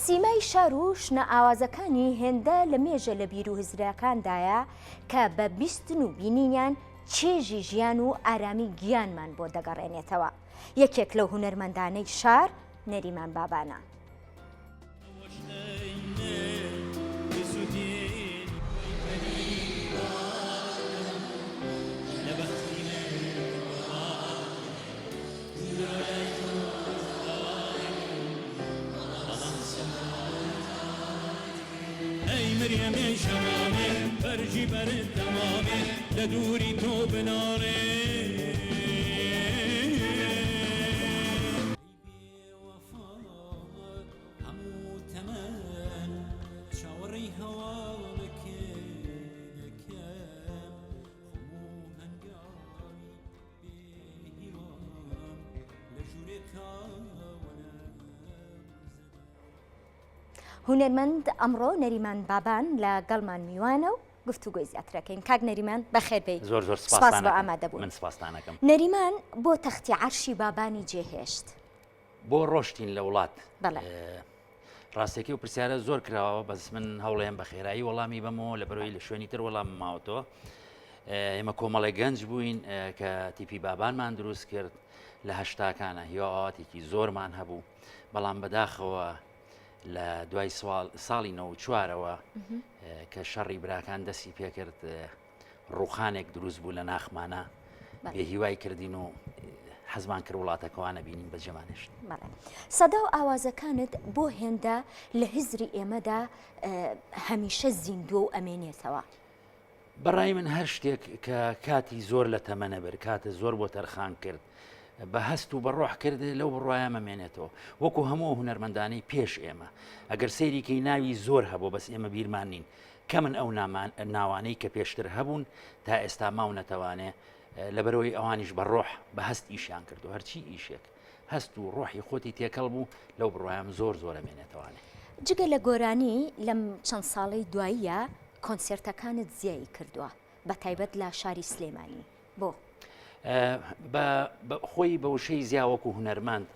سیمای شار و شنە ئاوازەکانی هێندە لە مێژە لە بیر و هزرەکاندایە کە بە بیستن و بینینیان چێژی ژیان و ئارامی گیانمان بۆ دەگەڕێنێتەوە. یەکێک لەو هونەرمەندانەی شار نەریمان بابانە. هونەرمەند ئەمڕۆ نەریمان بابان لە گەڵمان میوانە و گفتوگۆی زیاترەکەین کاک نەریمان بەخێر بێی زۆر زۆر سپاس بۆ ئامادەبوون من سپاستانەکەم نەریمان بۆ تەختی عەرشی بابانی جێهێشت بۆ ڕۆشتین لە وڵات ڕاستەکەی و پرسیارە زۆر کراوە بەس من هەوڵێن بە خێرایی وەڵامی بەمەوە لە بەرەوەی لە شوێنی تر وەڵام ماوەتەوە ئێمە کۆمەڵێک گەنج بووین کە تیپی بابانمان دروست کرد لە هەشتاکانە هیوا ئاواتێکی زۆرمان هەبوو بەڵام بەداخەوە لە دوای ساڵی 94ەوە کە شەڕی براکان دەستی پێکرد ڕوخانێک دروست بوو لە ناخمانە بێ هیوای کردین و حەزمان کرد وڵاتەکەوانە بینین بەجێمانێشت. سەدا و ئاوازەکانت بۆ هێندە لە هزری ئێمەدا هەمیشە زیندووە و ئەمێنێتەوە؟ بەڕای من هەر شتێک کە کاتی زۆر لە تەمەنە بر کاتە زۆر بۆ تەرخان کرد بە هەست و بە ڕۆح کرد لەو بڕواە مەمێنێتەوە وەکو هەموو هونەرمەندانەی پێش ئێمە ئەگەر سەیریکەی ناوی زۆر هەبوو بەس ئێمە بیرمان نین کەمن ئەو ناوانەی کە پێشتر هەبوون تا ئێستا ماونەتەوانێ لەبەرەوەی ئەوانیش بە ڕۆح بە هەست ئیشیان کردو هەرچی ئیشێک هەست و ڕۆحی خۆتی تێکەڵ بوو لەو بڕوایم زۆر زۆرە مێنێتەوانێ. جگە لە گۆرانی لەم چەند ساڵەی دواییە کۆنسێرتەکانت زیایی کردووە بە تایبەت لە شاری سلێمانی بۆ؟ خۆی بە وشەی زیا وەکو هونەرمەند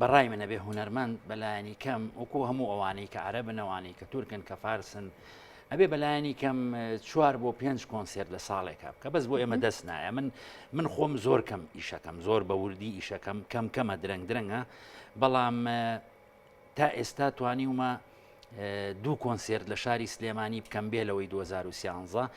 بەڕای منە بێ هونەرمەند بەلایەنی کەم وەکو هەموو ئەوانەی کە عەرەبن ئەوانەی کە تورکن کە فارسن ئەبێ بەلایەنی کەم چوار بۆ پێنج کۆنسێرت لە ساڵێکا بکە بەس بۆ ئێمە دەست نایە من من خۆم زۆر کەم ئیشەکەم زۆر بە وردی ئیشەکەم کەم کەمە درەنگ درەنگە بەڵام تا ئێستا توانیومە دوو کۆنسێرت لە شاری سلێمانی بکەم بێ لەوەی 2013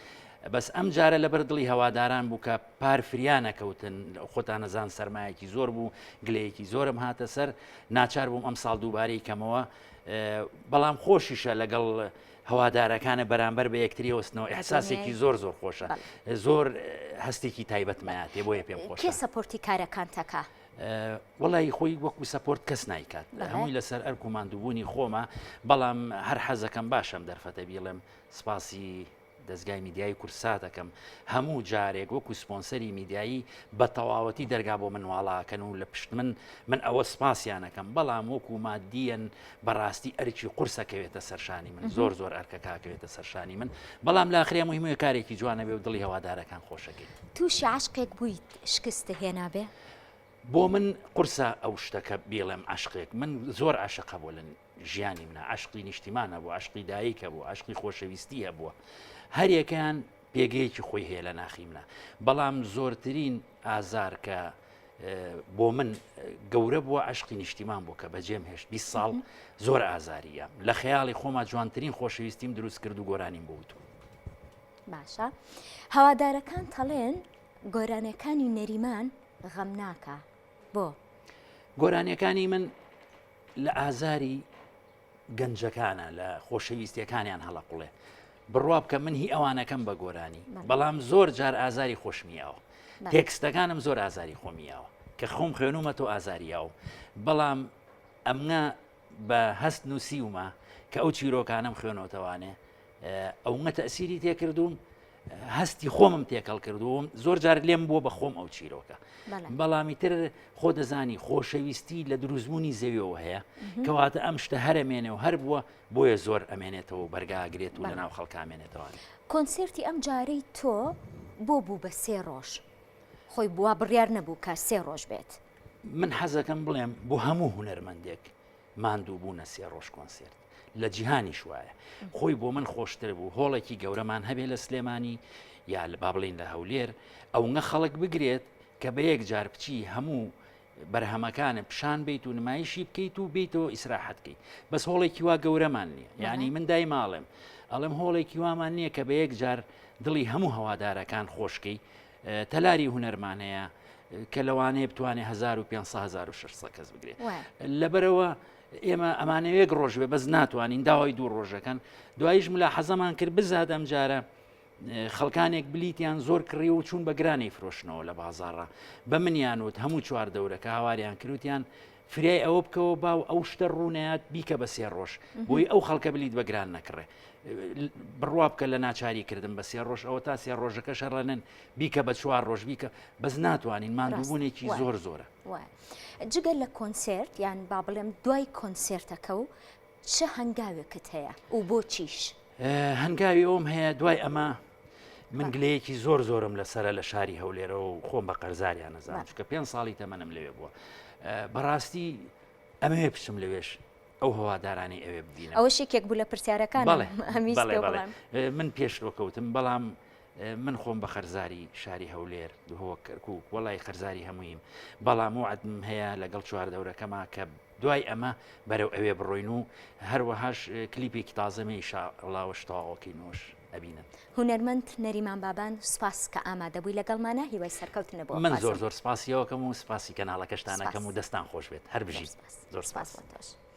بەس ئەم جارە لەبەر دڵی هەواداران بوو کە پار فریا نەکەوتن خۆتان نەزان سەرمایەکی زۆر بوو گلەیەکی زۆرم هاتە سەر ناچار بووم ئەم ساڵ دووبارەی کەمەوە بەڵام خۆشیشە لەگەڵ هەوادارەکانە بەرامبەر بە یەکتری وەستنەوە ئیحساسێکی زۆر زۆر خۆشە زۆر هەستێکی تایبەتمەیاتێ بۆیە پێم خۆش کێ support ی کارەکانتەکە؟ وەڵی خۆی وەکو support کەس نایکات هەمووی لەسەر ئەرک و ماندووبوونی خۆمە بەڵام هەر حەزەکەم باشم دەرفەتە بیڵێم سپاسی دەزگای میدیایی کوردسات ئەکەم هەموو جارێک وەکو سپۆنسەری میدیایی بە تەواوەتی دەرگا بۆ من واڵاکەن و لە پشت من من ئەوە سپاسیانەکەم بەڵام وەکو مادیەن بەڕاستی ئەرکی قورسەکەوێتە سەرشانی من زۆر زۆر ئەرکەکەکەوێتە سەرشانی من بەڵام لاخرێ مهمە کارێکی جوانە بێ و دڵی هەوادارەکان خۆشەکەی. تووشی عەشقێک بوویت شکست هێنابێ؟ بۆ من قورسە ئەو شتەکە بیڵێم عەشقێک من زۆر عەشق هەبوو لە ژیانی منە عەشقی نیشتیمان هەبوو عەشقی دایک هەبوو عەشقی خۆشەویستی هەبووە هەریەکەیان پێگەیەکی خۆی هەیە لە ناخی منە بەڵام زۆرترین ئازار کە بۆ من گەورە بووە عشقی نیشتیمان بوو کە بەجێم هێشت 20 ساڵ زۆر ئازاریە لە خەیاڵی خۆما جوانترین خۆشەویستیم دروست کرد و گۆرانیم بۆ وتوو باشە هەوادارەکان تەڵێن گۆرانەکانی نەریمان غەمناکە بۆ؟ گۆرانیەکانی من لە ئازاری گەنجەکانە لە خۆشەویستیەکانیان هەڵەقوڵێ بڕوا بکە من هی ئەوانەکەم بە گۆرانی بەڵام زۆر جار ئازاری خۆشمیاوە تێکستەکانم زۆر ئازاری خۆمیاوە کە خۆم خوێنومە تۆ ئازاریاوە بەڵام ئەمنە بە هەست نووسیومە کە ئەو چیرۆکانم خوێنۆتەوانێ ئەومە تەسیری تێکردوم هەستی خۆمم تێکەڵ کردووم زۆر جار لێم بووە بە خۆم ئەو چیرۆکە بەڵامی تر خۆ دەزانی خۆشەویستی لە دروستبوونی زەویەوە هەیە کەواتە ئەم شتە هەرەمێنێ و هەر بووە بۆیە زۆر ئەمێنێتەوە و بەرگاگرێت و لە ناو خەڵکامێنێتەوە کۆنسێرتی ئەم جارەی تۆ بۆ بوو بە سێ ڕۆژ خۆی بووە بڕیار نەبوو کە سێ ڕۆژ بێت من حەزەکەم بڵێم بۆ هەموو هونەرمەندێک. ماندوو بوونە سێ ڕۆژ کۆنسێرت لە جیهانیش وایە خۆی بۆ من خۆشتر بوو هۆڵێکی گەورەمان هەبێ لە سلێمانی یا لە با بڵین لە هەولێر ئەونە خەڵک بگرێت کە بە یەک جار بچی هەموو بەرهەمەکانت پیشان بیت و نمایشی بکەیت و بیتەوە ئیسراحەت کەیت بەس هۆڵێکی وا گەورەمان نییە یعنی من دایماڵێم ئەڵێم هۆڵێکی وامان نییە کە بە یەک جار دڵی هەموو هەوادارەکان خۆشکەی تەلاری هونەرمان هەیە کە لەوانەیە بتوانێت 1500 1600 کەس بگرێت لەبەرەوە ئێمە ئەمانەوێک ڕۆژ بێ بەس ناتوانین داوای دوو ڕۆژەکەن دوایش ملا حەزەمان کرد بزاد ئەم جارە خەڵکانێک بلیتیان زۆر کڕی و چوون بە گرانی فرۆشنەوە لە بازاڕە بە منیان وت هەموو چوار دەورەکە هاواریان کروتیان فریای ئەوە بکەوە باو ئەو شتە ڕوونەیات بیکە بە سێ ڕۆژ بۆی ئەو خەڵکە بلیت بە گران نەکڕێ بڕوا بکە لە ناچاری کردم بە سێ ڕۆژ ئەوە تا سێ ڕۆژەکە شەڕەنن بیکە بە چوار ڕۆژ بیکە بەس ناتوانین ماندووبوونێکی زۆر زۆرە جگە لە کۆنسێرت یان با بڵێم دوای کۆنسێرتەکە و چ هەنگاوێکت هەیە و بۆچیش؟ هەنگاوی ئەوم هەیە دوای ئەمە من گلەیەکی زۆر زۆرم لەسرە لە شاری هەولێرەوە و خۆم بە قەرزاریان نەزانم چونکە پێ ساڵی تەمەنم لەوێ بووە بەڕاستی ئەمەوێ بچم لەوێش ئەو هەوادارانی ئەوێ ببینم ئەوەش یەکێک بوو لە پرسیارەکان من پێشرۆ کەوتم بەڵام من خۆم بە قەرزاری شاری هەولێر دهۆک کەرکوک وەڵی قەرزاری هەموویم بەڵام وعدم هەیە لەگەڵ چواردەورەکەما کە دوای ئەمە بەرەو ئەوێ بڕۆین و هەروەهاش کلیپێکی تازەمە ئیشاڵاوەش تەواوەکەینەوەش ئەبینن. هونەرمەند نەریمان بابان سوپاس کە ئامادەبووی لەگەڵمانا هیوای سەرکەوتنت بۆ من زۆر زۆر سپاسی ئەوەکەم و سپاسی کەناڵەکەشتان ئەکەم و دەستان خۆش بێت هەر بژیت زۆر سپاس بۆ تۆش.